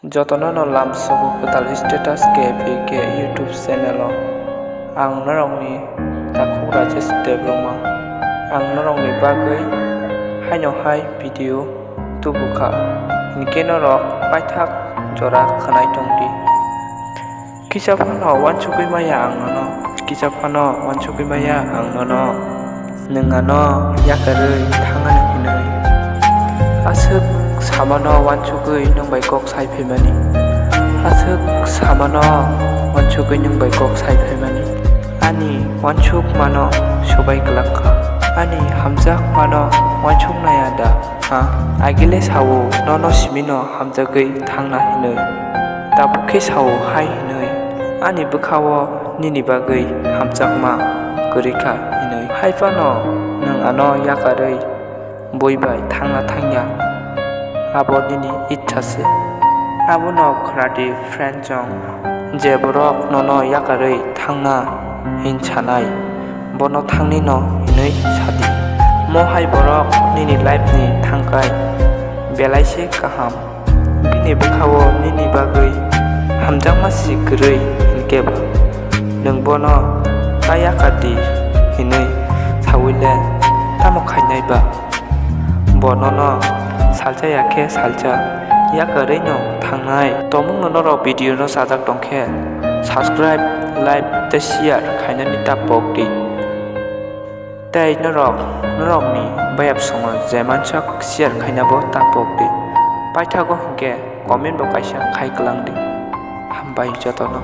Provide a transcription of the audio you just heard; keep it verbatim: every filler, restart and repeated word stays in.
Jotono no lamsogo kwtal status K P K YouTube channel o. Ang norokni takhuk Rajesh Debbarma. Ang norokni bagwi haino hai video tubukha, hinkhe norok paithak jora khwnai tongdi. Kisa phano uansugwi maya ang nono, kisa phano uansugwi maya ang nono. Nwng ano yakarwi thangani hinwi. Aswk samano uansugwi nwng bai kok sai phaimani. Aswk samano uansugwi nwng bai kok sai phaimani. Ani uansukmano subai kwlangkha. Ani hamjakmano uansuknaya da? Ha, agile sao nono simino hamjagwi thangna hinwi. Tabuk khe sao hai hinwi, ani bwkhao nini bagwi hamjakma kwrwikha hinwi. Hai phano nwng ano yakarwi bui bai thangna thangya, abo nini ichha se. Abono khwnadi friend chong, je borok nono yakarwi thangna hin sanai, bono thangni no hinwi sadi. Mo hai borok nini life ni thangkai belai se kaham. Bini bwkhao nini bagwi hamjakma si kwrwi hinkhe ba nwng bono ta yakardi hinwi saui le tamo khainai ba? Bo nono salsa ya khe salsa yakarwi no thangnai. Tomungno norok video no chajak tongkhe subscribe, like tei share khainani ta pokdi. Tei norok, norokni bayap songo je mansak share khaina bo ta pokdi. Paithago hinkhe comment bo kaisa khai kwlangdi. Hambai jotono.